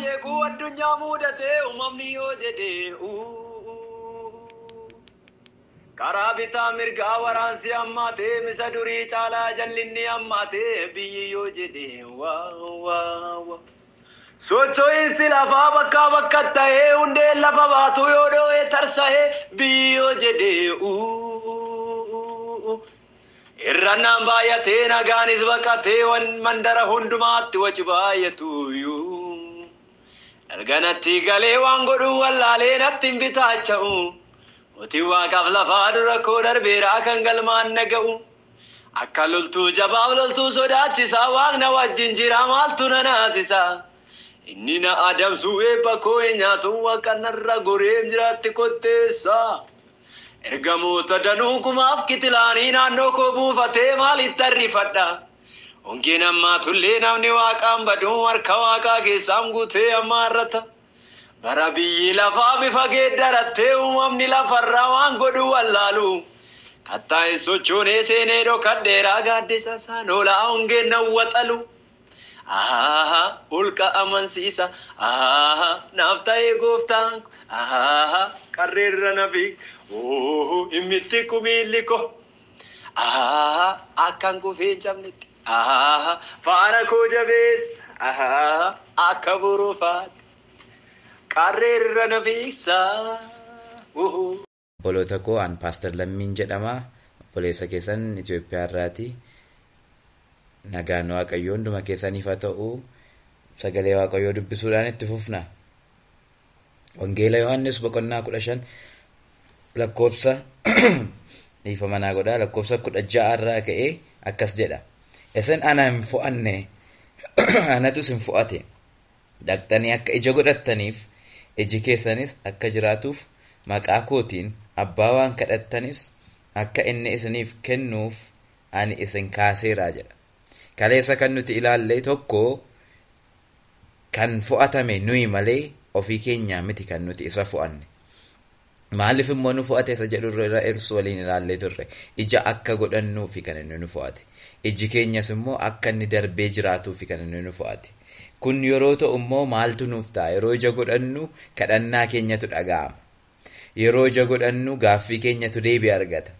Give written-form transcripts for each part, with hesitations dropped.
Jeequu addunyaa mudatee uumamni yoo jedhee, karaa bitaa mirgaa waraansi hammaatee, misa durii caalaa jallinni hammaatee, biyyi yoo jedhee waa waa waa. Socho'iinsi lafaa bakkaa bakka ta'ee, hundeen lafa baatu yoo dhoo'ee tarsa'ee, biyyi yoo jedhee. Irrannaan baay'atee, nagaanis baqatee, mandara hundumaatti waci baay'atu. Dalganatti galee waan godhu wallaalee natti hin bitaacha'u. Mootii waaqaaf lafaa dura koo darbeeraa kan galmaan na ga'u. Akka loltuu jabaaf loltuu sodaachisaa, waaqna wajjin jira, maaltu na naasisa? Inni na adamsu eebba koo hin nyaatu, waaqa narra goreem jiraatti kotteessa. Ergamoota danuu kumaaf kitilaanii naannoo koo buufatee, maalitti arriifadha? Hongeen ammaatullee namni waaqaan baduu, harka waaqaa keessaan guutee ammaarrata. Bara biyyi lafaa bifa geeddarattee, uumamni lafarraa waan godhu wallaalu. Kattaa hin sochoonee seenee dhokadheeraa, gaaddisa isaan oolaa, hongeen nan waxalu. Holqa amansiisa naaf ta'ee gooftaan, qarreerra na fi himmitti kumiilli ko. Akkan kufee hin cabnetti faana koo jabeessa, akka borofaatti qarreerra na fiigsa. Obboloota koo, an Paaster Lammiin jedhama. Obboleessa keessan Itoophiyaa irraati. Nagaan Waaqayyoo hunduma keessaniif haa ta'u. Sagalee Waaqayyoo dubbisuudhaan itti fufna. Wangeela Yohaannis boqonnaa 15 lakkoofsa, dhiifama naa godhaa, lakkoofsa 16 irraa ka'ee akkas jedha. "Isin ana hin fo'anne, anatu isin fo'ate. Dhaqxanii akka ija godhattaniif, iji keessanis akka jiraatuuf, maqaa kootiin abbaa waan kadhattanis akka inni isiniif kennuuf ani isin kaaseera" jedha. Kaleessa kan nuti ilaalle tokko, kan fo'atame nuyi malee ofii keenyaa miti kan nuti isa fo'anne. Maaliif immoo nu fo'ate isa jedhu irra ibsu waliin ilaallee turre. Ija akka godhannuufi kan inni nu fo'ate. Iji keenyas immoo akka inni darbee jiraatuufi kan inni nu fo'ate. Kun yeroo ta'u immoo maaltu nuuf ta'a? Yeroo ija godhannu kadhannaa keenyatu dhaga'ama. Yeroo ija godhannu gaaffii keenyatu deebii argata.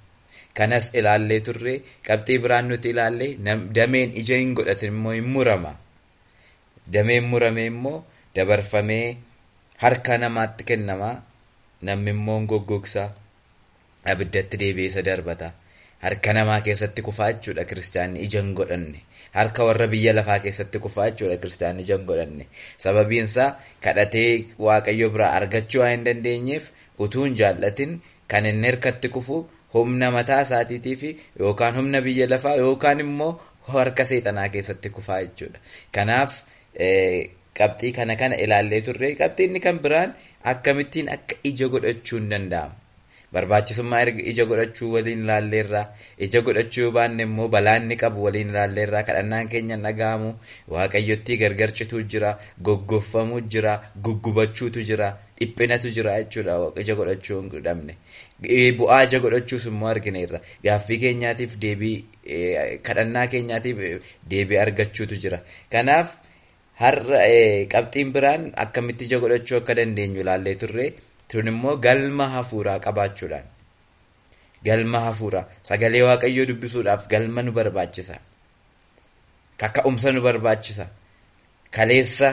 Kanas ilaallee turre. Qabxii biraan nuti ilaalle, dameen ija hin godhatin immoo hin murama. Dameen murame immoo dabarfamee harka namaatti kennama. Namni immoo goggogsa. Abiddatti deebi'ee isa darbata. Harka namaa keessatti kufaa jechuudha kiristaanni ija hin godhanne. Harka warra biyya lafaa keessatti kufaa jechuudha kiristaanni ija hin godhanne. Sababiin isaa kadhatee Waaqayyo biraa argachuu waan hin dandeenyeef, utuu hin jaallatin kan inni harkatti kufu humna mataa isaatiitii fi yookaan humna biyya lafaa yookaan immoo harka seexanaa keessatti kufaa jechuudha. Kanaaf qabxii kana kana ilaallee turre. Qabxii inni kan biraan akkamittiin akka ija godhachuu hin danda'amu. Barbaachisummaa ija godhachuu waliin ilaalleerra. Ija godhachuu yoo baanne immoo balaa inni qabu waliin ilaalleerra. Kadhannaan keenya hin dhaga'amu. Waaqayyottii gargar cituu jira. Goggoffamuu jira. Guggubachuutu jira. Dhiphinatu jira jechuudha ija godhachuu hin dhabne. Bu'aa ija godhachuus immoo argineerra. Gaaffii keenyaatiif deebii, kadhannaa keenyaatiif deebii argachuutu jira. Kanaaf har'a qabxiin biraan akkamitti ija godhachuu akka dandeenyu ilaallee turre. Tun immoo galma hafuuraa qabaachuudhaan. Galma hafuuraa, sagalee Waaqayyoo dubbisuudhaaf galma nu barbaachisa. Kaka'umsa nu barbaachisa. Kaleessa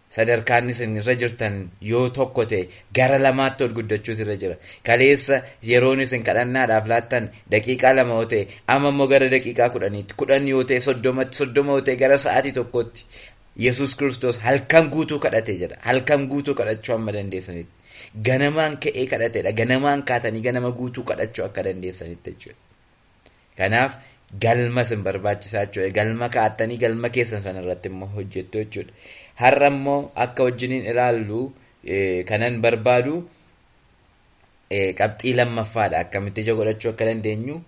sadarkaan isin irra jirtan yoo tokko ta'e, gara lamaatti ol guddachuutu irra jira. Kaleessa yeroon isin kadhannaadhaaf laattan daqiiqaa 2 yoo ta'e, amma immoo gara daqiiqaa 10tti, 10 yoo ta'e 30tti, 30 yoo ta'e gara sa'aatii tokkootti. Yesuus Kiristoos halkan guutuu kadhate jedha. Halkan guutuu kadhachuu hamma dandeessanitti. Ganamaan ka'ee kadhatedha. Ganamaan kaatanii ganama guutuu kadhachuu akka dandeessanitti jechuudha. Kanaaf galma isin barbaachisaa jechuudha. Galma kaa'attanii galma keessan sanarratti immoo hojjettu jechuudha. Har'a immoo akka wajjiniin ilaallu kanan barbaadu qabxii lammaffaadha. Akkamitti ija godhachuu akka dandeenyu.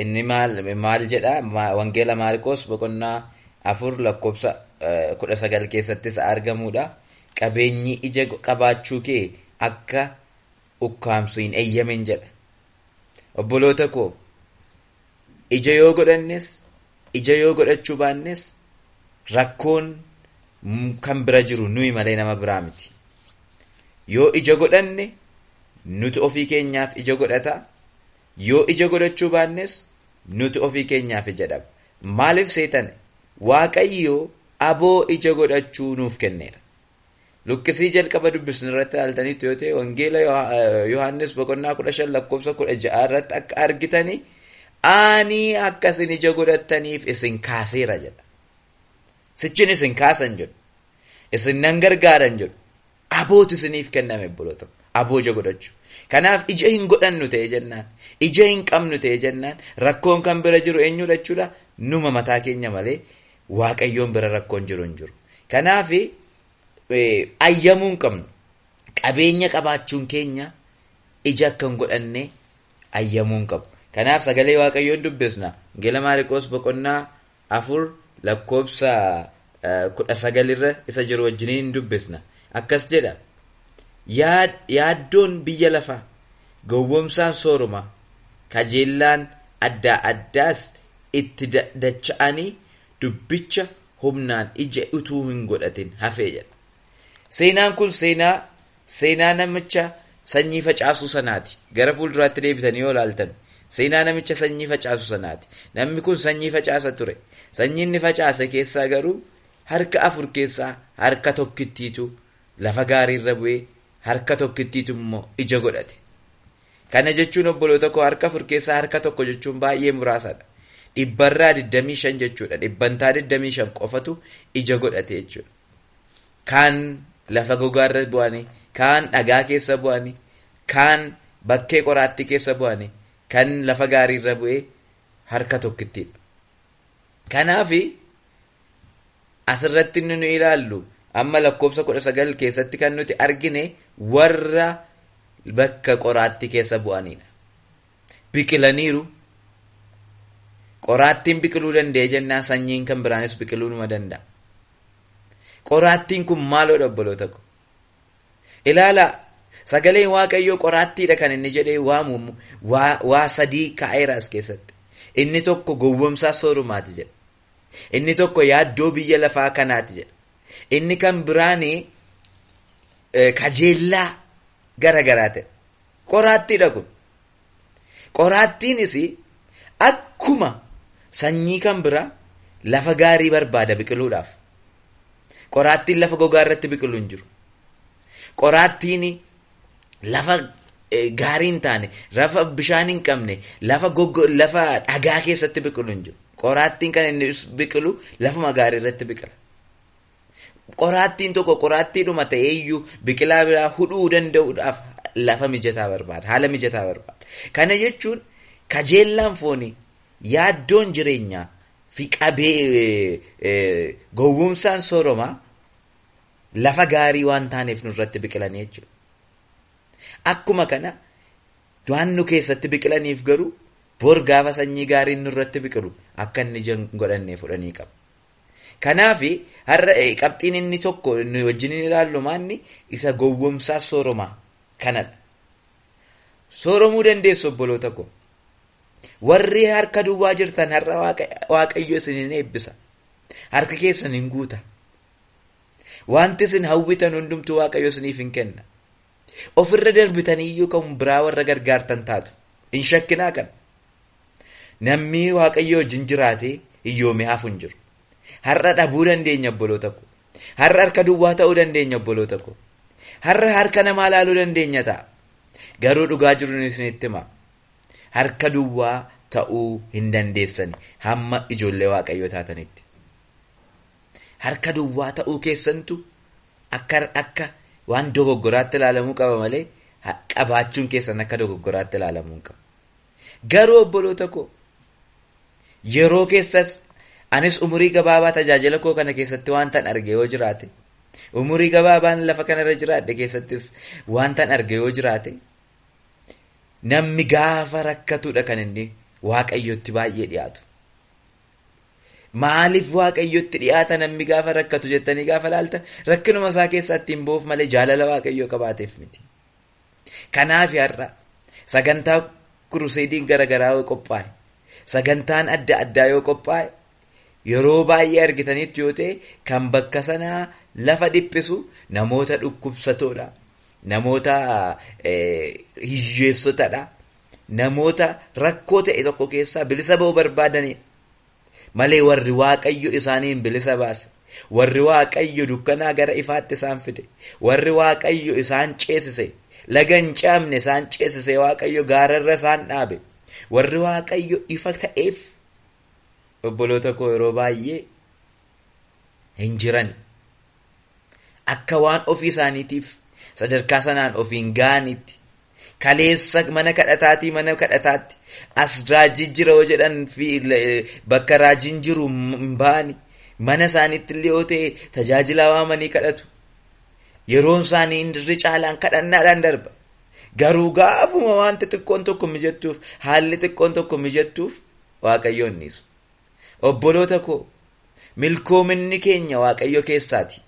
Inni maal jedha? Wangeela Maarqos boqonnaa 4 lakkoofsa 19 keessattis argamudha. "Qabeenyi ija qabaachuu kee akka ukkaamsu hin eeyyamin" jedha. Obboloota koo, ija yoo godhannes, ija yoo godhachuu baannes, rakkoon kan bira jiru nuyi malee nama biraa miti. Yoo ija godhanne nuti ofii keenyaaf ija godhata. Yoo ija godhachuu baannes nuti ofii keenyaaf ija dhaba. Maaliif seetan? Waaqayyo aboo ija godhachuu nuuf kenneera. Luqqisii jalqaba dubbisni irratti ilaaltanitti yoo ta'e Wangeela Yohaannis boqonnaa 15 lakkoofsa 16 irratti akka argitanii ani akka isin ija godhattaniif isin kaaseera jedha. Sichin isin kaasan jedhu. Isin nan gargaaran jedhu. Abootu isiniif kenname obboloota. Aboo ija godhachuu. Kanaaf ija hin godhannu ta'e jennaan, ija hin qabnu ta'e jennaan, rakkoon kan bira jiru eenyudha jechuudha? Numa mataa keenya malee Waaqayyoon bira rakkoon jiru hin jiru. Kanaaf ayyamuu hin qabnu. Qabeenya qabaachuun keenya ija akka hin godhanne ayyamuu hin qabu. Kanaaf sagalee Waaqayyoon dubbisna. Wangeela Maariqoos boqonnaa 4 lakkoofsa 19 irra isa jiru wajjiniin dubbisna. Akkas jedha. Yaaddoon biyya lafaa, gowwoomsaan sooruma, kajeellaan adda addaas itti dacha'anii dubbicha humnaan ija utuu hin godhatin hafee jedha. Seenaan kun seenaa namicha sanyii facaasuu sanaati. Gara fuulduraatti deebitanii yoo ilaaltan seenaa namicha sanyii facaasu sanaati. Namni kun sanyii facaasa ture. Sanyii inni facaase keessaa garuu harka 4 keessaa harka tokkittiitu lafa gaariirra bu'ee harka tokkittiitu immoo ija godhate. Kana jechuun obboloota koo harka 4 keessaa harka 1 jechuun baay'ee muraasadha. Dhibbarraa 25 jechuudha. Dhibbantaa 25 qofatu ija godhate jechuudha. Kaan lafa gogaarra bu'anii, kaan dhagaa keessa bu'anii, kaan bakkee qoraattii keessa bu'anii, kan lafa gaariirra bu'ee harka tokkittiidha. Kanaaf asirratti inni nu ilaallu amma lakkoofsa 19 keessatti kan nuti argine warra bakka qoraattii keessa bu'anidha. Biqilaniiru. Qoraattiin biqiluu danda'e jennaan sanyiin kan biraanis biqiluu numa danda'a. Qoraattiin kun maaloodha obboloota ko? Ilaalaa, sagaleen Waaqayyoo qoraattiidha kan inni jedhee waamu waa sadii kaa'eera as keessatti. Inni tokko gowwoomsaa soorumaati jedha. Inni tokko yaaddoo biyya lafaa kanaati jedha. Inni kan biraani kajeellaa garagaraa ta'e. Qoraattiidha kun. Qoraattiinis akkuma sanyii kan biraa lafa gaarii barbaada biqiluudhaaf. Qoraattiin lafa gogaa irratti biqilu hin jiru. Qoraattiin lafa gaarii hin taane, lafa bishaan hin qabne, lafa dhagaa keessatti biqilu hin jiru. Qoraattiin kan inni biqilu lafuma gaarii irratti biqila. Qoraattiin tokko qoraattiidhuma ta'eeyyuu biqilaa biraa hudhuu danda'uudhaaf lafa mijataa barbaada, haala mijataa barbaada. Kana jechuun kajeellaan foonii, yaaddoon jireenyaa fi qabee gowwoomsaan sooromaa lafa gaarii waan taaneef nurratti biqilanii jechuudha. Akkuma kana waan nu keessatti biqilaniif garuu bor gaafa sanyii gaariin nurratti biqilu akka inni ija hin godhanne fudhanii qabu. Kanaaf har'a qabxiin inni tokko nu wajjin ilaallu maanni isa gowwoomsaa sooromaa kanadha. Sooromuu dandeessu obboloota koo. Warri harka duwwaa jirtan har'a Waaqayyo isin eebbisa. Harka keessan hin guuta. Wanti isin hawwitan hundumtuu Waaqayyo isiniif hin kenna. Ofirra darbitaniyyuu kan biraa warra gargaartan taatu. Hin shakkinaa kana. Namni Waaqayyo wajjin jiraate hiyyoomee hafu hin jiru. Har'a dhabuu dandeenya obboloota koo. Har'a harka duwwaa ta'uu dandeenya obboloota koo. Har'a harka namaa laaluu dandeenya ta'a. Garuu dhugaa jiruun isinitti hima. Harka duwwaa ta'uu hin dandeessan hamma ijoollee Waaqayyoo taatanitti. Harka duwwaa ta'uu keessantu akka waan dogoggoraatti ilaalamuu qaba malee qabaachuun keessan akka dogoggoraatti ilaalamuu hin qabu. Garuu obboloota koo yeroo keessas anis umurii gabaabaa tajaajila koo kana keessatti waantan arge yoo jiraate, umurii gabaabaan lafa kanarra jiraadhe keessattis waantan arge yoo jiraate, namni gaafa rakkatudha kan inni Waaqayyotti baay'ee dhiyaatu. Maaliif Waaqayyotti dhiyaata namni gaafa rakkatu jettanii gaafa laaltan rakkinuma isaa keessaa ittiin ba'uuf malee jaalala Waaqayyoo qabaateef miti. Kanaaf har'a sagantaa kuruseediin garaagaraa yoo qophaa'e, sagantaan adda addaa yoo qophaa'e, Yeroo baay'ee argitanitti yoo ta'e kan bakka sanaa lafa dhiphisu namoota dhukkubsatoodha. Namoota hiyyeessotadha. Namoota rakkoo ta'e tokko keessaa bilisa ba'uu barbaadanidha. Malee warri Waaqayyo isaaniin bilisa baase, warri Waaqayyo dukkanaa gara ifaatti isaan fide, warri Waaqayyo isaan ceesise, laga hin caamne isaan ceesise, Waaqayyo gaararra isaan dhaabe, warri Waaqayyo ifa ta'eef obboloota koo yeroo baay'ee hin jiran. Akka waan ofii isaaniitiif sadarkaa sanaan ofiin ga'anitti kaleessa mana kadhataatii mana kadhataatti as raajii jira yoo jedhan fi bakka raajiin jiru hin ba'ani. Mana isaaniitti illee yoo ta'e tajaajila waamanii kadhatu. Yeroon isaanii irri caalaan kadhannaadhaan darba. Garuu gaafuma wanti xiqqoon tokko mijattuuf, haalli xiqqoon tokko mijattuuf Waaqayyoon dhiisu. Obboloota koo, milkoominni keenya Waaqayyo keessaati.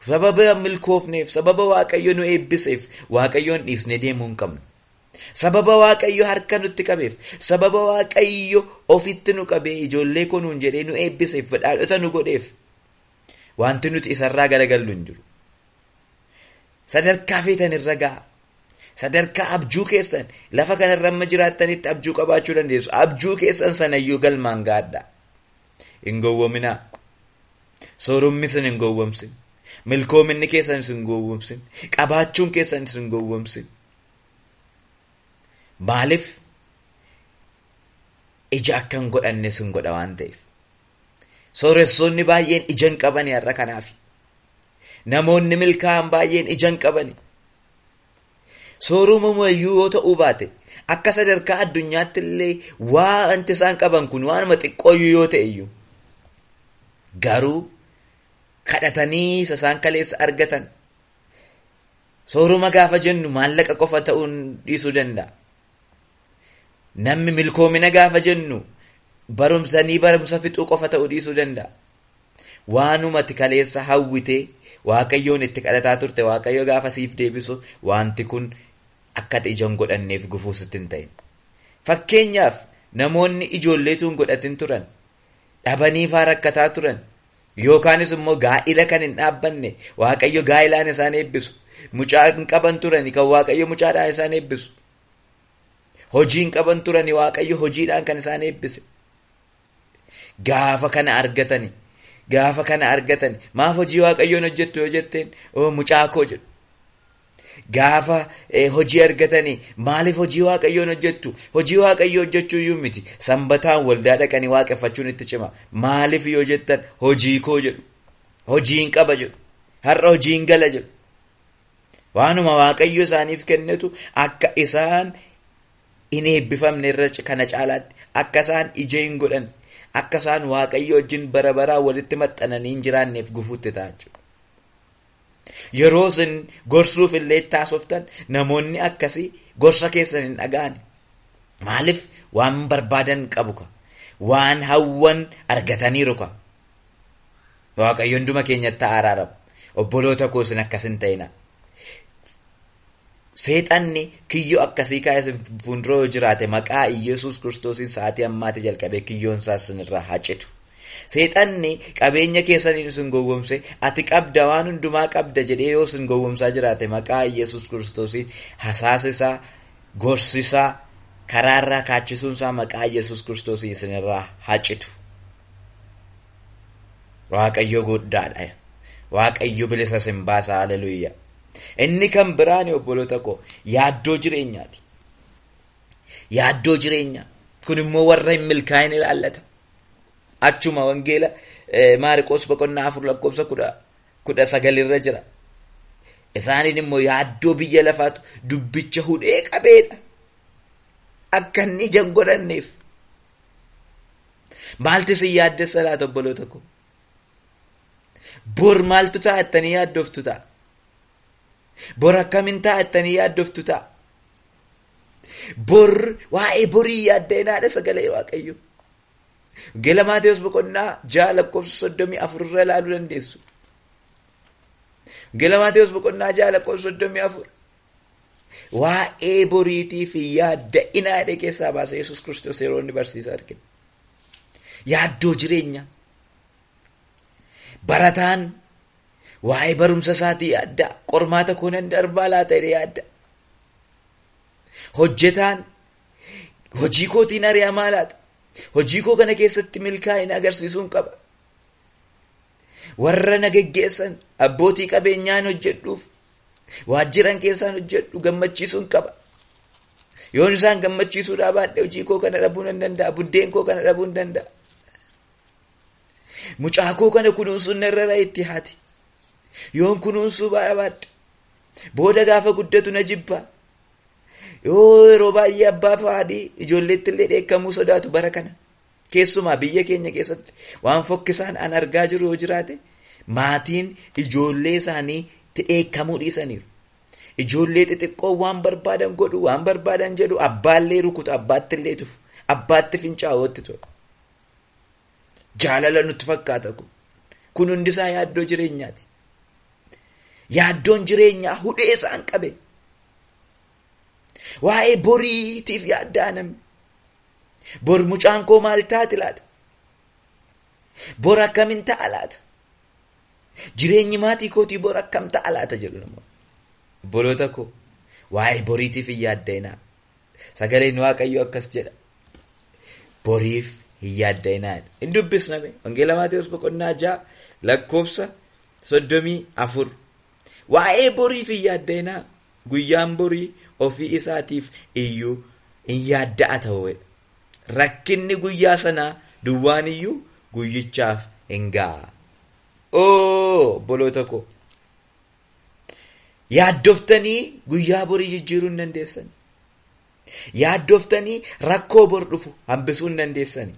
Sababa milkoofneef, sababa Waaqayyo nu eebbiseef Waaqayyoon dhiisnee deemuu hin qabnu. Sababa Waaqayyo harka nutti qabeef, sababa Waaqayyo ofitti nu qabee ijoollee koo nuun jedhee nu eebbiseef, badhaadhota nu godheef wanti nuti isarraa galagallu hin jiru. Sadarkaa feetan irra ga'a. Sadarkaa abjuu keessan lafa kanarra amma jiraattanitti abjuu qabaachuu dandeessu. Abjuu keessan sanayyuu galmaan ga'adha. Hin gowwoominaa. Soorummi isin hin gowwoomsin. Milkoominni keessan isin gowwoomsin. Qabaachuun keessan isin gowwoomsin. Maaliif ija akka hin godhanne isin godha waan ta'eef. Sooressoonni baay'een ija hin qabani har'a kanaafi. Namoonni milkaa'an baay'een ija hin qabani. Soorumuma iyyuu yoo ta'uu baate akka sadarkaa addunyaatti illee wanti isaan qaban kun waanuma xiqqooyyuu yoo ta'e iyyuu garuu kadhatanii isa isaan kaleessa argatan. Sooruma gaafa jennu maallaqa qofa ta'uun dhiisuu danda'a. Namni milkoomina gaafa jennu barumsanii barumsa fixuu qofa ta'uu dhiisuu danda'a. Waanumati kaleessa hawwitee Waaqayyoon itti kadhataa turte Waaqayyo gaafa siif deebisu wanti kun akka ati ija hin godhanneef gufuu sitti hin ta'in. Fakkeenyaaf namoonni ijoolleetu hin godhatin turan, dhabanii faa rakkataa turan, yookaanis immoo gaa'ila kan hin dhaabbanne Waaqayyo gaa'ilaan isaan eebbisu, mucaa hin qaban turani kan Waaqayyo mucaadhaan isaan eebbisu, hojii hin qaban turani Waaqayyo hojiidhaan kan isaan eebbise. Gaafa kana argatani, gaafa kana argatani maaf hojii Waaqayyoon hojjettu yoo jetteen oo mucaa koo jedhu. Gaafa hojii argatanii maaliif hojii Waaqayyoon hojjettu? Hojii Waaqayyoo hojjechuu iyyuu miti. Sanbataan waldaa dhaqanii waaqeffachuun itti cima. Maaliif yoo jettan hojii koo jedhu. Hojii hin qaba jedhu. Har'a hojii hin gala jedhu. Waanuma Waaqayyo isaaniif kennetu akka isaan hin eebbifamne irra kana caalaatti akka isaan ija hin godhan, akka isaan Waaqayyo wajjin bara baraa walitti maxxananii hin jiraanneef gufuutti ta'a jechuudha. Yeroo isin gorsuuf illee itti haasoftan namoonni akkasii gorsa keessan hin dhaga'an. Maaliif waan barbaadan qabu ka? Waan hawwan argataniiru ka? Waaqayyo hunduma keenyatti haa araaramu. Obboloota koo isin akkas hin ta'ina. Seexanni kiyyoo akkasii kaa'ee isin fuuldura yoo jiraate maqaa Iyyasuus Kiristoosiin sa'aatii ammaatti jalqabee kiyyoon isaa isinirraa haa citu. Seexanni qabeenya keessaniin isin gowwoomse, ati qabda waan hundumaa qabda jedhee yoo isin gowwoomsaa jiraate maqaa Iyyasuus Kiristoosiin hasaasisaa, gorsisaa, karaarraa kaachisuunsaa maqaa Iyyasuus Kiristoosiin isinirraa haa citu. Waaqayyo guddaadha. Waaqayyo bilisa isin baasa. Haleluuyaa. Inni kan biraan obboloota koo yaaddoo jireenyaati. Yaaddoo jireenyaa. Kun immoo warra hin milkaa'in ilaallata. Achuma wangeela Maariqoos boqonnaa 4 lakkoofsa 19 irra jira. Isaaniin immoo yaaddoo biyya lafaatu dubbicha hudhee qabeedha. Akka inni ija hin godhanneef. Maaltu isin yaaddessa laata obboloota koo? Bor maaltu ta'a jettanii yaaddoftu ta'a? Bor akkamiin ta'a jettanii yaaddoftu ta'a? Bor waa'ee borii yaaddeenaadha sagalee Waaqayyo. Wangeela Maatewos boqonnaa 6 lakkoofsa 34 irra ilaaluu dandeessu. Wangeela Maatewos boqonnaa 6 lakkoofsa 34. Waa'ee boriitii fi yaadda'inaa jedhee keessaa baasa Yesuus Kiristoos yeroo inni barsiisaa argina. Yaaddoo jireenyaa. Barataan waa'ee barumsa isaatii yaadda. Qormaata koo nan darbaa laata jedhee yaadda. Hojjetaan hojii kootiin ari'amaa laata? Hojii koo kana keessatti milkaa'ina agarsiisuun qaba. Warra na geggeessan abbootii qabeenyaan hojjedhuuf waajjiran keessaan hojjedhu gammachiisuun qaba. Yoon isaan gammachiisuudhaa baadhe hojii koo kana dhabuu nan danda'a. Buddeen koo kana dhabuu nan danda'a. Mucaa koo kana kunuunsuun narra itti haati. Yoon kunuunsuu baadhe booda gaafa guddatu na jibba. Yoo yeroo baay'ee abbaa fi haadhi ijoolleetti illee dheekkamuu sodaatu bara kana. Keessumaa biyya keenya keessatti waan fokkisaan an argaa jiru yoo jiraate maatiin ijoollee isaanii itti dheekkamuu dhiisaniiru. Ijoollee xixiqqoo waan barbaadan godhu, waan barbaadan jedhu, abbaallee rukutu, abbaatti illee tufu, abbaatti fincaa'ootti tolu. Jaalala nutti fakkaata kun. Kun hundisaa yaaddoo jireenyaati. Yaaddoon jireenyaa hudhee isaan qabe. Waa'ee boriitiif yaaddaa namni. Bor mucaan koo maal taati laata? Bor akkamiin ta'a laata? Jireenyi maatii kootii bor akkam ta'a laata jedhu namoonni. Obboloota koo waa'ee boriitiif hin yaadda'inaa. Sagaleen Waaqayyoo akkas jedha. Boriif hin yaadda'inaa. Hin dubbisname. Wangeela Maatewos boqonnaa 6 lakkoofsa 34. Waa'ee boriif hin yaadda'inaa. Guyyaan borii ofii isaatiif iyyuu hin yaadda'a ta'uudha. Rakkinni guyyaa sanaa duwwaan iyyuu guyyichaaf hin ga'a. Oo obboloota koo, yaaddoftanii guyyaa borii jijjiiruu hin dandeessan. Yaaddoftanii rakkoo bor dhufu hambisuu hin dandeessan.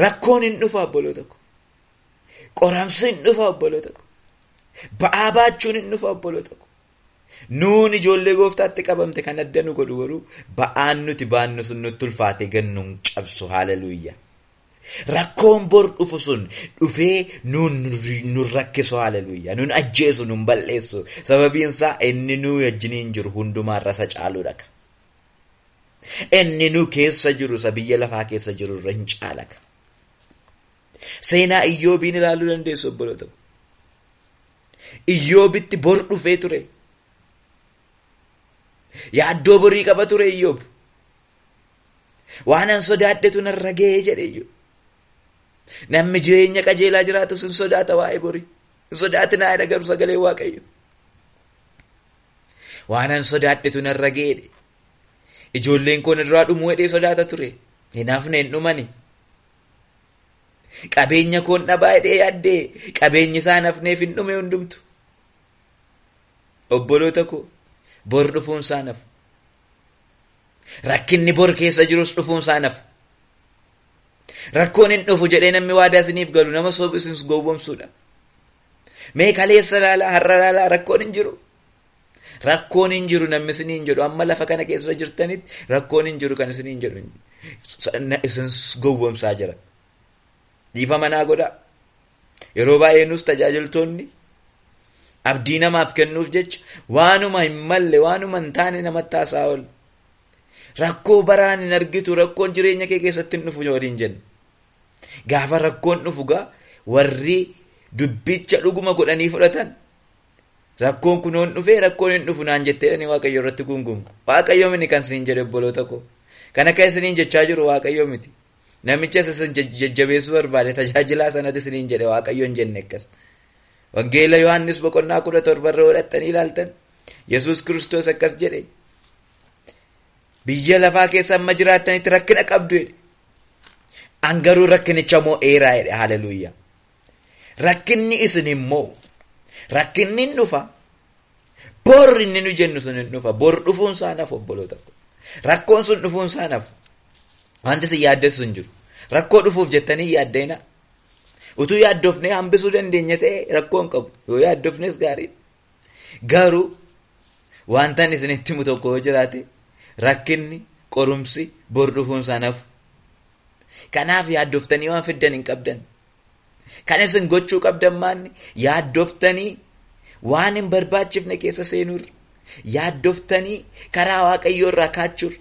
Rakkoon hin dhufa obboloota koo. Qoramsi hin dhufa obboloota koo. Ba'aa baachuun hin dhufa obboloota koo. Nuun ijoollee gooftaatti qabamte kan adda nu godhu garuu ba'aan nuti baannu sun nutti ulfaatee gannuun cabsu. Haleluuyaa. Rakkoon bor dhufu sun dhufee nun rakkisu. Haleluuyaa. Nun ajjeesu, nun balleessu. Sababiin isaa inni nu wajjiniin jiru hundumaarra isa caaluudha. Inni nu keessa jiru isa biyya lafaa keessa jiru irra hin caalaka. Seenaa Iyyoobiin ilaaluu dandeessu obboloota. Iyyoobitti bor dhufee ture. Yaaddoo borii qaba ture Iyyoob. Waan an sodaadhetu narra ga'ee jedhe Iyyoob. Namni jireenya qajeelaa jiraatus hin sodaata waa'ee borii. Hin sodaatinaa jedha garuu sagalee Waaqayyo. Waan an sodaadhetu narra ga'ee. Ijoolleen koon irraa dhumuu jedhee sodaata ture. Hin hafne, hin dhumani. Qabeenya koon dhabaa jedhee yaaddee qabeenyi isaan hafneef hin dhume hundumtu. Obboloota koo, bor dhufuun isaa nafu. Rakkinni bor keessa jirus dhufuun isaa nafu. Rakkoon hin dhufu jedhee namni waadaa isiniif galu nama soobu isin gowwoomsuudha. Mee kaleessa laalaa, har'a laalaa, rakkoon hin jiru. Rakkoon hin jiru namni isiniin jedhu amma lafa kana keessa jirtanitti rakkoon hin jiru kan isiniin jedhu isin gowwoomsaa jira. Dhiifama naa godhaa. Yeroo baay'ee nus tajaajiltoonni abdii namaaf kennuuf jecha waanuma hin malle, waanuma hin taane namatti haasaa oolu. Rakkoo baraan hin argitu, rakkoon jireenya kee keessatti hin dhufu waliin jenna. Gaafa rakkoon dhufu gaa warri dubbicha dhuguma godhanii fudhatan rakkoon kunoon dhufee rakkoon hin dhufu naan jetteedhani Waaqayyo irratti gungumu. Waaqayyo mini kan isiniin jedhe obboloota koo. Kan akka isiniin jechaa jiru Waaqayyo miti. Namicha isin jajjabeessuu barbaade tajaajilaa sanatti isiniin jedhe Waaqayyo hin jenne akkas. Wangeela Yohaannis boqonnaa 17 irra godhattanii ilaaltan Yesuus Kiristoos akkas jedhe. Biyya lafaa keessa amma jiraattanitti rakkina qabdu jedhe. An garuu rakkinicha mo'eeraa jedhe. Haleluuyaa. Rakkinni isin immoo rakkinni hin dhufa. Bor inni nu jennu sun hin dhufa. Bor dhufuun isaa nafu obboloota. Rakkoon sun dhufuun isaa nafu. Wanti isin yaaddessu hin jiru. Rakkoo dhufuuf jettanii yaaddeenaa. Utuu yaaddofnee hambisuu dandeenya ta'e rakkoo hin qabu. Yoo yaaddofnes gaariidha. Garuu wantan isinitti himu tokko yoo jiraate rakkinni qorumsi bor dhufuun isaa nafu. Kanaaf yaaddoftanii waan fiddan hin qabdan. Kan isin gochuu qabdan maanni yaaddoftanii waan hin barbaachifne keessa seenuurra, yaaddoftanii karaa Waaqayyoo irraa kaachuurra,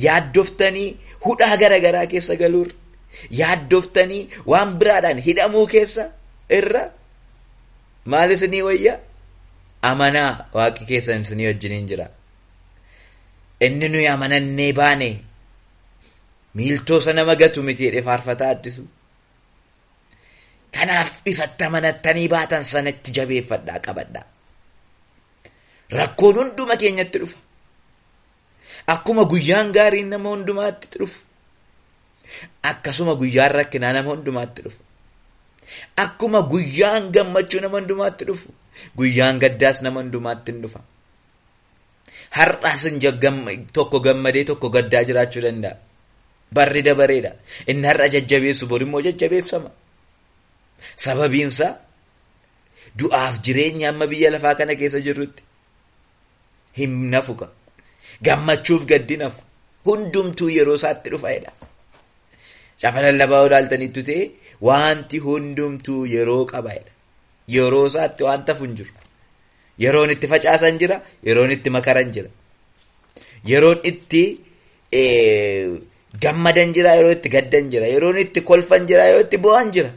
Yaaddoftanii hudhaa garaagaraa keessa galuurra, yaaddoftanii waan biraadhaan hidhamuu keessa irra maal isinii wayya? Amanaa, waaqi keessan isinii wajjiniin jira. Inni nuyi amanannee baane miiltoo sana nama gatu miti jedhee faarfataa Addisu. Kanaaf isatti amanattanii baatan sanatti jabeeffadhaa, qabadhaa. Rakkoon hunduma keenyatti dhufa. Akkuma guyyaan gaariin nama hundumaatti dhufu, akkasuma guyyaan rakkinaa nama hundumaatti dhufa. Akkuma guyyaan gammachuu nama hundumaatti dhufu, guyyaan gaddaas nama hundumaatti hin dhufa. Har'as tokko gammadee tokko gaddaa jiraachuu danda'a. Barri dabareedha. Inni har'a jajjabeessu bor immoo jajjabeeffama. Sababiinsaa du'aaf jireenya amma biyya lafaa kana keessa jirrutti hin nafuka. Gammachuuf gaddi nafu. Hundumtuu yeroo isaatti dhufa jedha. Caafa lallabaa ilaaltanitti ta'e wanti hundumtuu yeroo qaba jedha. Yeroo isaatti waan tafu hin jiru. Yeroon itti facaasan jira, yeroon itti makaran jira. Yeroon itti gammadan jira, yeroo itti gaddan jira. Yeroon itti kolfan jira, yeroo itti bo'an jira.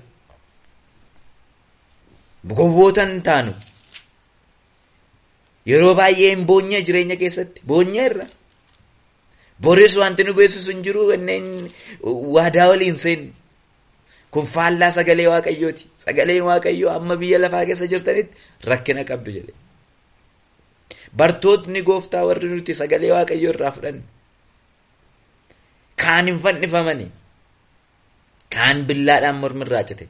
Gowwoota hin taanu. Yeroo baay'ee hin boonye jireenya keessatti. Boonye irra. Boris wanti nu beeksisu hin jiru, kanneen waadaa waliin seenu. Kun faallaa sagalee Waaqayyooti. Sagaleen Waaqayyoo amma biyya lafaa keessa jirtanitti rakkina qabdu jedhe. Bartootni gooftaa warri nuti sagalee Waaqayyoo irraa fudhanne, kaan hin fannifamani, kaan billaadhaan mormirraa cite,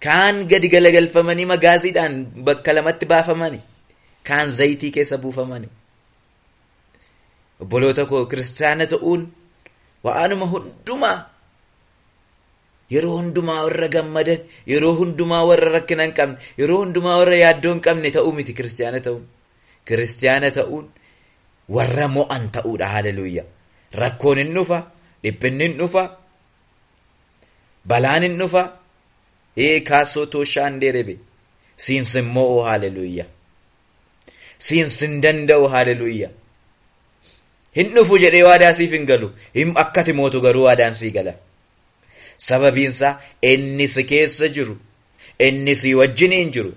kaan gadi galagalfamanii magaaziidhaan bakka lamatti baafamani, kaan zayitii keessa buufamani. Obboloota koo, kiristaana ta'uun waanuma hundumaa, yeroo hundumaa warra gammadan, yeroo hundumaa warra rakkina hin qabne, yeroo hundumaa warra yaaddoo hin qabne ta'uu miti kiristaana ta'uun. Kiristaana ta'uun warra mo'an ta'uudha. Haleluuyaa. Rakkoon hin dhufa, dhiphinni hin dhufa, balaan hin dhufa. Kaasoo tooshaan deerebe. Siinsin mo'u, haleluuyaa. Siinsin danda'u, haleluuyaa. Hin dhufu jedhee waadaa siif hin galu. Akkati mootu garuu waadaan sii gala. Sababiinsaa inni si keessa jiru, inni si wajjiniin jiru,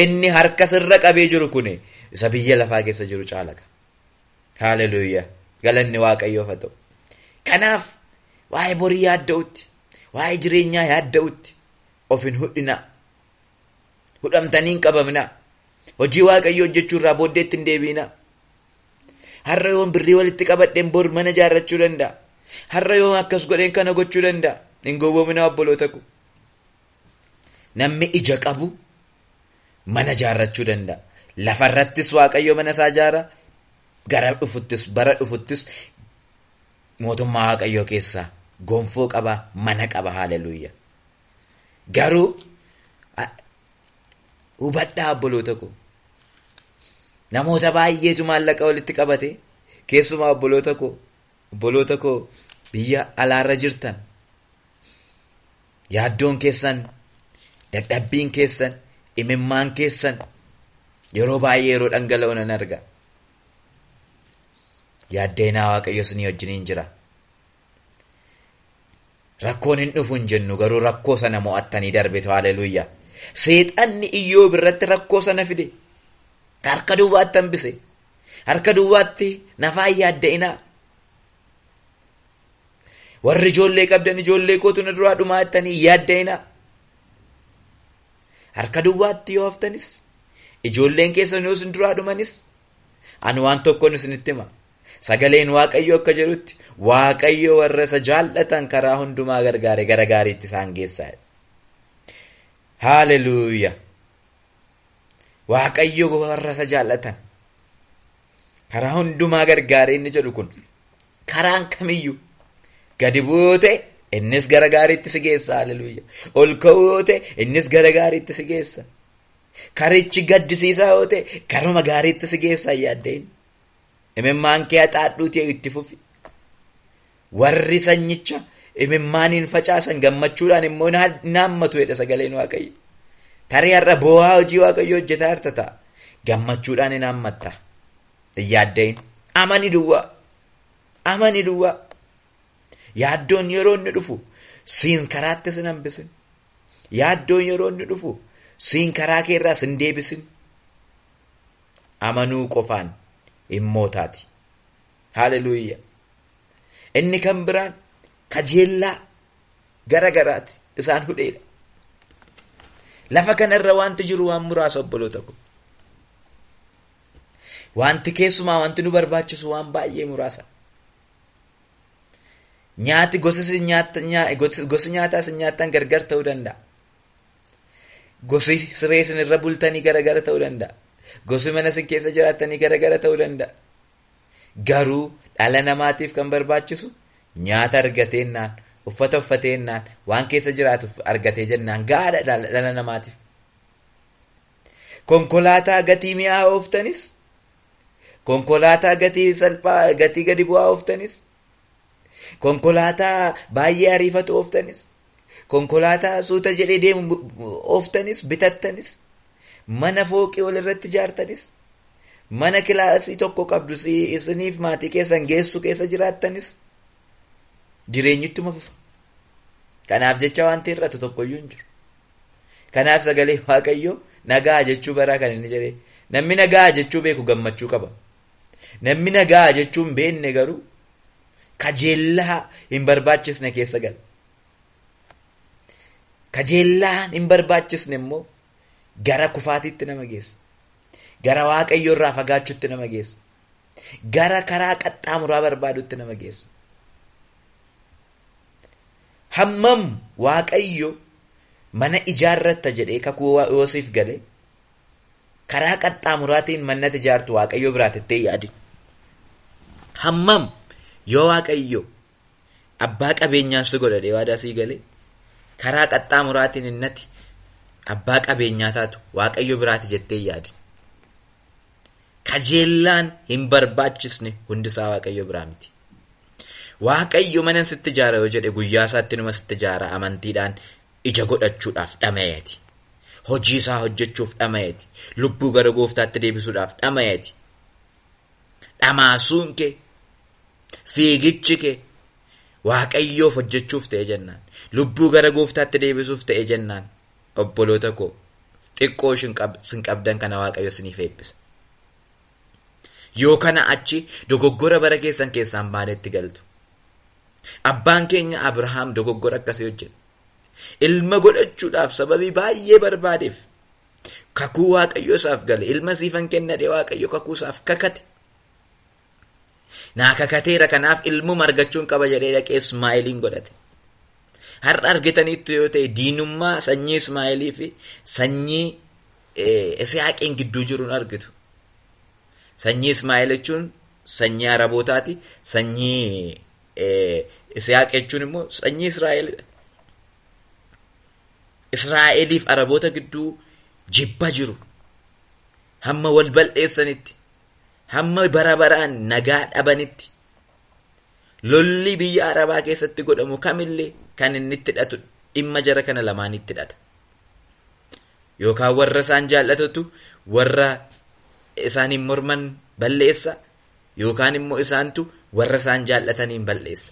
inni harka sirra qabee jiru kun isa biyya lafaa keessa jiru caalaka. Haleluuyaa. Galanni Waaqayyoof haa ta'u. Kanaaf waa'ee borii yaadda'utti, waa'ee jireenyaa yaadda'utti of hin hudhinaa. Hudhamtanii hin qabaminaa. Hojii Waaqayyoo hojjechuu irraa booddeetti hin deebiinaa. Har'a yoon birrii walitti qabadheen bor mana ijaarrachuu danda'a. Har'a yoon akkas godheen kana gochuu danda'a. Hin gowwoominaa, obboloota ko. Namni ija qabu mana ijaarrachuu danda'a. Lafarrattis Waaqayyo mana isaa ijaara. Gara dhufuttis, bara dhufuttis mootummaa Waaqayyoo keessaa gonfoo qaba, mana qaba. Haleluuyaa. Garuu hubadhaa, obboloota ko. Namoota baay'eetu maallaqa walitti qabate, keessumaa obboloota koo biyya alaarra jirtan, yaaddoon keessan, dadhabbiin keessan, imimmaan keessan yeroo baay'ee yeroo dhangala'u nan arga. Yaaddeenaa, Waaqayyo isinii wajjiniin jira. Rakkoon hin dhufu hin jennu, garuu rakkoo sana mo'attanii darbetu. Haleluuyaa. Seexanni Iyyoob irratti rakkoo sana fide. Harka duwwaatti hambise. Harka duwwaatti nafaa hin yaadda'inaa. Warri ijoollee qabdan, ijoollee kootu na duraa dhumaa jettanii hin yaadda'inaa. Harka duwwaatti yoo haftanis, ijoolleen keessan yoo isin duraa dhumanis, ani waan tokkoon isinitti hima. Sagaleen Waaqayyo akka jedhutti, Waaqayyo warra isa jaallatan karaa hundumaa gargaare gara gaariitti isaan geessa. Haleluuyaa. Waaqayyo warra isa jaallatan karaa hundumaa gargaare inni jedhu kun, karaan kamiyyuu gadi bu'uu yoo ta'e, innis gara gaariitti si geessa. Haleluuyaa. Ol ka'uu yoo ta'e, innis gara gaariitti si geessa. Karichi gaddisiisaa yoo ta'e, karuma gaariitti si geessa, hin yaadda'in. Imimmaan kee haxaadhuutii itti fufi. Warri sanyicha imimmaaniin facaasan gammachuudhaan immoo hin haammatu jedha sagaleen Waaqayyo. Tarii har'a boo'aa hojii Waaqayyo hojjetaa jirta ta'a. Gammachuudhaan hin haammatta. Hin yaadda'in. Amani duwwaa. Amani duwwaa. Yaaddoon yeroo inni dhufu siin karaatti sin hambisin. Yaaddoon yeroo inni dhufu siin karaa keerraa sin deebisin. Amanuu qofaan immoo taati. Haleluuyaa. Inni kan biraan kajeellaa gara garaati isaan hudheedha. Lafa kanarra wanti jiru waan muraasa obboloota ko. Wanti keessumaa wanti nu barbaachisu waan baay'ee muraasa. Nyaati gosi nyaataa isin nyaattan gargar ta'uu danda'a. Gosi siree isin irra bultanii garagara ta'uu danda'a. Gosi mana isin keessa jiraattanii garagara ta'uu danda'a. Garuu dhala namaatiif kan barbaachisu nyaata argateennaan, uffata uffateennaan, waan keessa jiraatu argatee jennaan gahaadha dhala namaatiif. Konkolaataa gatii mi'aa ooftanis, konkolaataa gatii salphaa gatii gadi bu'aa ooftanis, konkolaataa baay'ee ariifatu ooftanis, konkolaataa suuta jedhee deemu ooftanis, bitattanis, mana fooqii walirratti ijaartanis, mana kilaasii tokko qabdu isiniif maatii keessan geessu keessa jiraattanis jireenyittuma fufa. Kanaaf jecha wanti hir'atu tokkoyyuu hin jiru. Kanaaf sagalee Waaqayyoo nagaa jechuu baraa kan inni jedhee. Namni nagaa jechuu beeku gammachuu qaba. Namni nagaa jechuu hin beekne garuu kajeellaa hin barbaachisne keessa gala. Kajeellaan hin barbaachisne immoo gara kufaatiitti nama geessa. Gara Waaqayyoo irraa fagaachuutti nama geessa. Gara karaa qaxxaamuraa barbaadutti nama geessa. Hammam Waaqayyo mana ijaarratta jedhee kakuu Yoosiif galee karaa qaxxaamuraatiin mannati ijaartu Waaqayyo biraatti yaadi. Hammam yoo Waaqayyo abbaa qabeenyaa si godhadhee waadaa sii galee karaa qaxxaamuraatiin innati abbaa qabeenyaa taatu Waaqayyo biraati jettee yaadi. Kajeellaan hin barbaachisne hundisaa Waaqayyo biraa miti. Waaqayyo mana sitti ijaara yoo jedhe guyyaa isaatti numa sitti ijaara amantiidhaan ija godhachuudhaaf dhama'eeti. Hojii isaa hojjechuuf dhama'eeti. Lubbuu gara gooftaatti deebisuudhaaf dhama'eeti. Dhamaasuun kee, fiigichi kee Waaqayyoof hojjechuuf ta'e jennaan, lubbuu gara gooftaatti deebisuuf ta'e jennaan, obboloota koo xiqqoo isin qabdan kana Waaqayyo isiniif eebbisa. Yoo kana achi dogoggora bara keessan keessaan baanetti galtu. Abbaan keenya Abrahaam dogoggora akkasii hojjeta. Ilma godhachuudhaaf sababii baay'ee barbaadeef kakuu Waaqayyo isaaf gale, ilma siifan kennadhe Waaqayyo kakuu isaaf kakate. Naa kakateera kanaaf ilmuma argachuun qaba jedhee dhaqee Ismaa'eeliin godhate. Har'a argitaniittu yoo ta'e diinummaa sanyii Ismaa'eelii fi sanyii Isihaaqiin gidduu jiruun argitu. Sanyii Ismaa'eel jechuun sanyii Arabootaati. Sanyii Isihaaq jechuun immoo sanyii Israa'eelidha. Israa'eliif Araboota gidduu jibba jiru. Hamma wal bal'eessanitti, hamma bara baraan nagaa dhabanitti, lolli biyya Arabaa keessatti godhamu kamillee kan inni itti hidhatu dhimma jara kana lamaanitti hidhata. Yookaan warra isaan jaallatutu warra isaaniin morman balleessa, yookaan immoo isaantu warra isaan jaallataniin balleessa.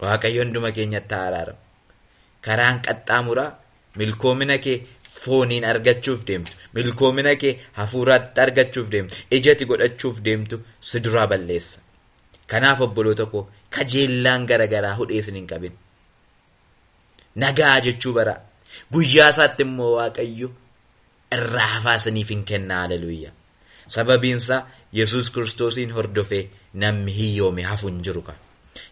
Waaqayyo hunduma keenyatti haa araaramu. Karaan qaxxaamuraa milkoomina kee fooniin argachuuf deemtu, milkoomina kee hafuuraatti argachuuf deemtu, ijatti godhachuuf deemtu si duraa balleessa. Kanaaf obboloota koo kajeellaan garagaraa hudhee isin hin qabin. Nagaa jechuu bara. Guyyaa isaatti immoo Waaqayyo irraa hafaa isiniif hin kenna. Haleluuyaa. Sababiinsaa Yesuus Kiristoosiin hordofee namni hiyyoome hafu hin jiru.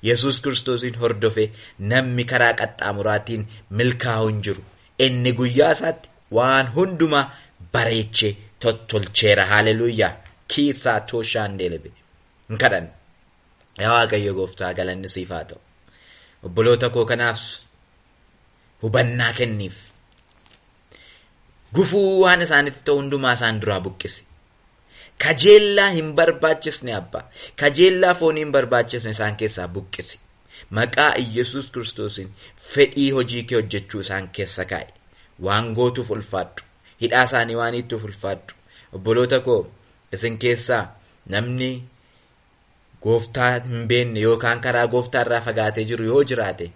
Yesuus Kiristoosiin hordofee namni karaa qaxxaamuraatiin milkaa'u hin jiru. Inni guyyaa isaatti waan hundumaa bareechee tottolcheera. Haleluuyaa. Kiisaa tooshaan deelebe. Hin kadhanne. Yaa Waaqayyo gooftaa galanni siif haa ta'u. Obboloota koo kanaaf hubannaa kenniif. Gufuu waan isaanitti ta'u hundumaa isaan duraa buqqisi. Kajeellaa hin barbaachisne abbaa. Kajeellaa foonii hin barbaachisne isaan keessaa buqqisi. Maqaa Iyyasuus Kiristoosiin fedhii hojii kee hojjechuu isaan keessa kaa'e. Waan gootuuf ulfaadhu. Hidhaa isaanii waan hiituuf ulfaadhu. Obboloota koo isin keessaa namni Gooftaa hin beekne yookaan karaa gooftaa irraa fagaatee jiru yoo jiraate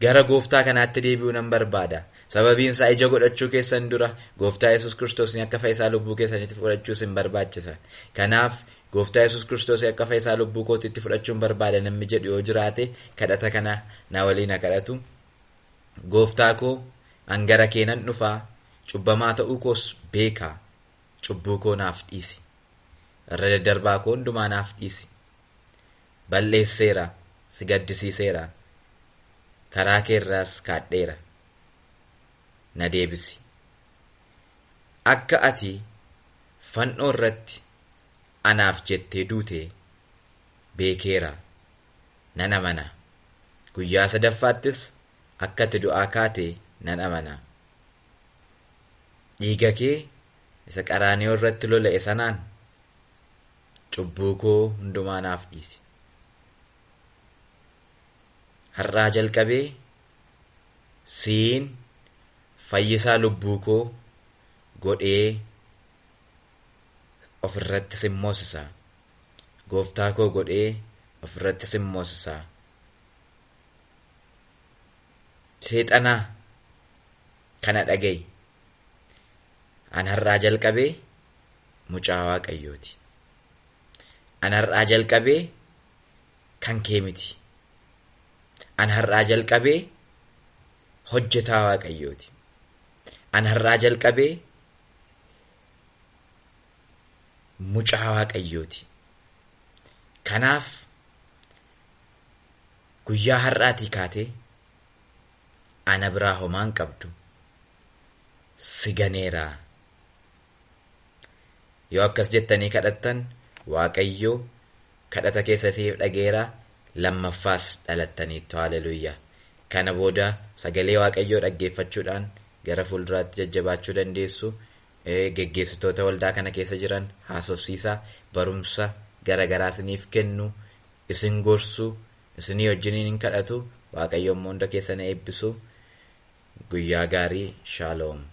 gara gooftaa kanaatti deebi'uu nan barbaada. Sababiin isaa ija godhachuu keessan dura gooftaa Yesuus Kiristoos akka fayyisaa lubbuu keessanitti fudhachuu isin barbaachisa. Kanaaf gooftaa Yesuus Kiristoos akka fayyisaa lubbuu kootiitti fudhachuun barbaada namni jedhu yoo jiraate kadhata kana na waliin haa kadhatu. Gooftaa koo an gara kee nan dhufaa, cubbamaa ta'uu koos beekaa, cubbuu koo naaf dhiisi. Irra daddarbaa koo hundumaa naaf dhiisi. Balleesseera, si gaddisiiseera. Karaa kee irraas kaadheera. Na deebisi. Akka ati fannoo irratti anaaf jettee duute beekeera. Nan amana. Guyyaa sadaffaattis akka ati du'aa kaate nan amana. Dhiiga kee isa qaraanioo irratti lola'e sanaan cubbuu koo hundumaa naaf dhiisi. Har'aa jalqabee siin fayyisaa lubbuu koo godhee ofirratti sin moosisa. Gooftaa koo godhee ofirratti sin moosisa. Seexanaa kana dhaga'i. An har'aa jalqabee mucaa Waaqayyooti. An har'aa jalqabee kan kee miti. An har'aa jalqabee hojjetaa Waaqayyooti. An har'aa jalqabee mucaa Waaqayyooti. Kanaaf guyyaa har'aatii kaatee ana biraa homaa hin qabdu. Si ganeeraa. Yoo akkas jettanii kadhattan Waaqayyo kadhata keessa isiniif dhageera. Lammaffaas dhalattaniittu. Haaleluyyaa. Kana booda sagalee Waaqayyoo dhaggeeffachuudhaan gara fuulduraatti jajjabaachuu dandeessu. Geggeessitoota waldaa kana keessa jiran haasofsiisaa, barumsa garaagaraa isiniif kennu, isin gorsu, isinii wajjiniin hin kadhatu. Waaqayyo immoo hunda keessan eebbisu. Guyyaa gaarii. Shaaloom.